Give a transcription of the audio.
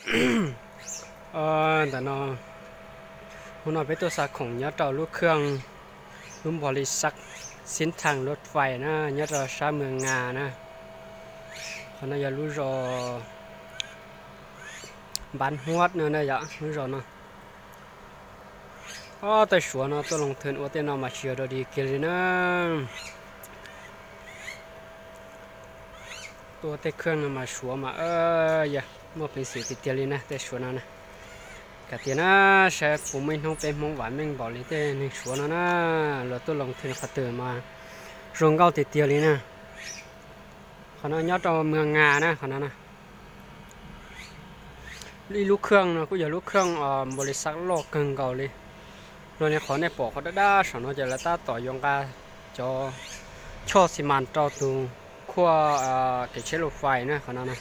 Ntawm no, hnub no peb tuaj xa khoom nyob rau lub khwj, lub npog li xab xib thaj luj fais na, nyob rau sab Mws Ngas na. Qhov no yog lub zos Npab Huab no na yom, lub zos no. Ob tej Suav no tuaj loo thwm ua tej no mas tsis yog dog dig kiag li na. Tuaj tej khwj no mas Suav mas yog muaj peev xwm tiag tiag li na tej Suav no na. Kav tias na, saib puas muaj ib hnub peb Hmoob vam meej npaum li tej neeg Suav no na, luag tuaj loo thwm qhov twg mas zoo nkauj tiag tiag li na. Qhov no nyob rau Mws Ngas na, qhov no na. Ib lub khwj no kuj yog lub khwj npog li xab loj kawg nkaus li. Luag li qhov nej pom qhov dab dab saum no ces lawv tab tom yuav nqa cov choj xi mas rau tus khuaj kev tsheb luj fais na, qhov no na.